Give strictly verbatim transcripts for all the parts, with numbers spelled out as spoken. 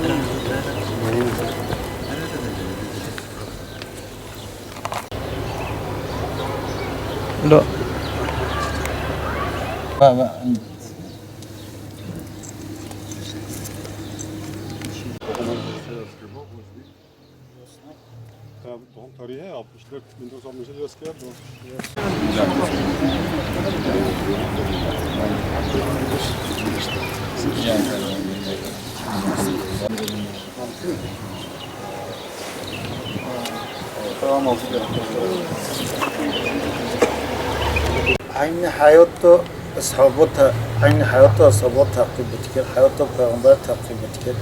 Lo. Doğum tarihi altmış dört, bin dokuz yüz altmış dört. Eynî heyat de eshabot, eynî heyat de eshabot teqîb dikir, heyat de pêxember teqîb dikir.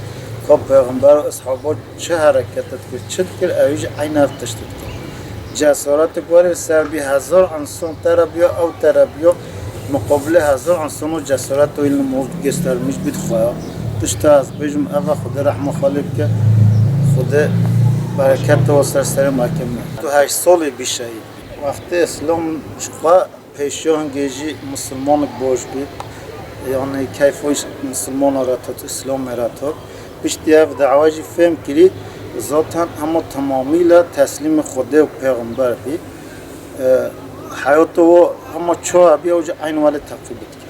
Ka pêxember û eshabot çi hereket dikir, çi dikir, ew jî eynî ev tişt dikir. Cesaretik werê ser bî hezar însan te re biya, ew te re biya, muqabilê hezar însan û cesaret wî li mol göstermiş bî xwe ya. Tişta ez bêjim ev e, Xwedê rehma xwe lê bike, Xwedê bereket te ser serê me keme. Tu heşt salî bî şehîd bî. Wextê Îslam ji xwe pêşiya hingê jî misilmanek baş bî. Yanî keyfa misilmana re tat, Îslamê re tat. Piştî ev dawa jî fêm kirî, zaten hema temamî le teslîmê Xwedê û pêxember bî. E, heyata we hema çawa bî, ew jî eyn welê teqîb dike.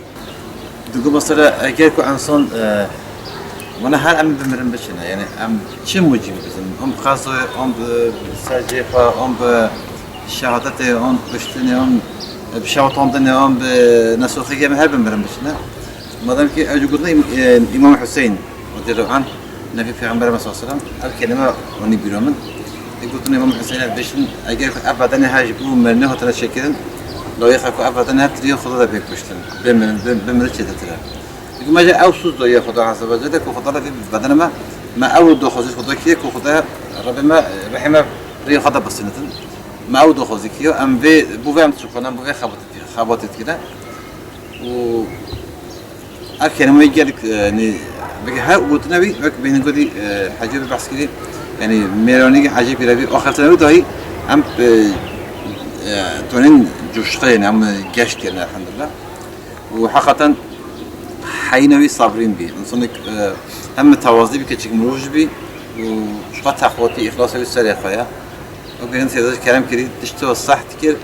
Digo mesela eger ku insan, e, wana her em bimirin biçine, yani em çi mucîb bizin? Em bi qezoyê, em bi sercêfa, em bi şehadetê, em bi kuştinê, em bi şewitandinê, em bi nesoxekê, em her bimirin biçine. Madem ki ew jî gotin Îm-, e, Îmam Hüseyin radiyallahu anh, nevê Pêxember me sallallahu aleyhi ve sellem, ev kelime wanî bîra min. Ê gotin Îmam Hüseyin ev bêjin, eger ku ev bedenê her ji bo mirinê hatine çêkirin, layîq e ku ev bedenê her tiriyê Xweda de bê kuştin. Bê mirin, bê, bê mirin çêtir e. Digo me jî ew soz daye Xweda Azze ve Celle ku Xweda re vê bedenê me, me ew daxwazî Xweda kiriye ku Xweda Rebê me, rehê me rêyê Xweda bisinitin. Me ew daxwazî kiriye, em vê, bo vê em diçin xwena, em bo vê xebatê dikine. Û ev kelîme wî gelek, e, yanî, weke her gotine wî, wek bêhnî gotî, e, Hecî wî behs kirî, yanî, mêranî ecêb pîrevî axirtine wî dayî, em, e, e, tonên coşqe, yanî, em geşt kirin, elhamdulillah. Û heqeten heyîna wî sabrîn bî. Însanek, e, hem mitewazî bî, keçik mirov jî bî û ji xwe texwatî, îxlasa wî serê xwe ye. Weke hin sêdaj kerem kirî, tiştê seh dikir,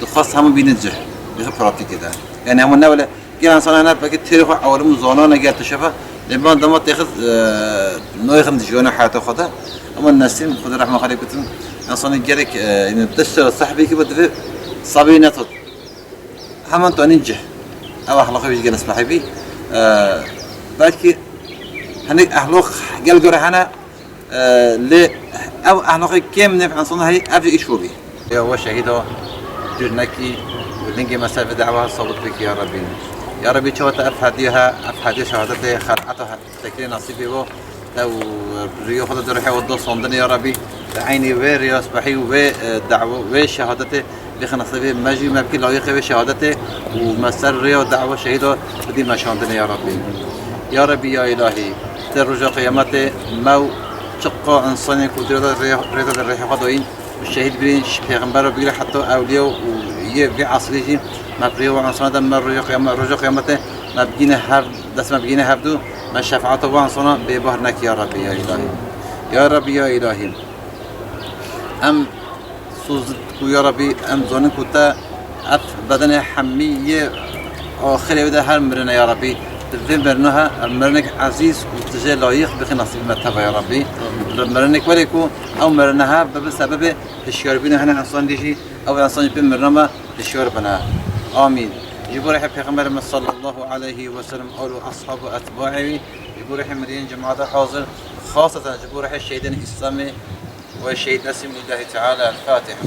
dixwest hemû bîne cih, bêxe pratîkê de. Yanî hemû ne wele, gel însan hene, belkî têrê xwe ewelim û zana ne gel tişefe, lê ban dema têxist, e, nayêxin di jiyana heyata xwe de. Ama Nesîm, Xwedê rehma xwe lê bikin, însanê gelek, e, yanî tiştê seh bî ki, divê sabrî netot. Heman tanîn cih. Ew exlaqê wî jî gelek spehî bî. E, belkî hinek exlaq gel gore hene, e, lê ew exlaqê kêm nêv însan heyî, ev jî îşo bî. Ya we şehîda dûr nekî û dingê me ser vê dawa sabit bikî ya Rebbî. Ya Rebbî çawa te ev hediye he, ev hediye şehadetê xel'eta he. Tekirê nasîbê we, te û rêya xwe de di ruhê we de sandinê ya Rebî, di eynî vê rêya spehî û vê, e, dawa, vê şehadetê bêxe nasîbê me jî me bikî layîqê vê şehadetê û me ser rêya dawa şehîda bidî meşandinê ya Rebî. Ya Rebî ya Îlahî, ti roja qiyametê me û çiqa însanên ku di rêya de rêya de rêya xwe dayîn, şehîd birîn, ji pêxember re bigire heta ewliya û yê vê esrê jî me bi rêya wan insana de me roja qiyame-, roja qiyametê me bigîne hev, dest me bigîne hevdû, me şefaeta wan insana bêbah nekî ya Rebbî ya Îlahî. Ya Rebbî ya Îlahî. Em soz ku ya Rebbî em zanin ku te ev bedenê hemî yê axirê wê de her mirine ya Rebbî. Di vê mirina he em mirinek ezîz û tije layîq bixî nasîbê me teva ya Rebbî. Mirinek welê ku ew mirine he bibe sebebê hişyarbîna hene însan dî jî, ew însan jî pê mirina me hişyar bine. Amîn. Ji bo rêhê Pêxemberê me sallallahu aleyhi ve sellem, al û eshab û etbaê wî, ji bo rêhê miriyên cemaeta hazir, xaseten ji bo rêhê şehîdên Îslamê we şehîd Nesîm lillahî teala. El-Fatiha.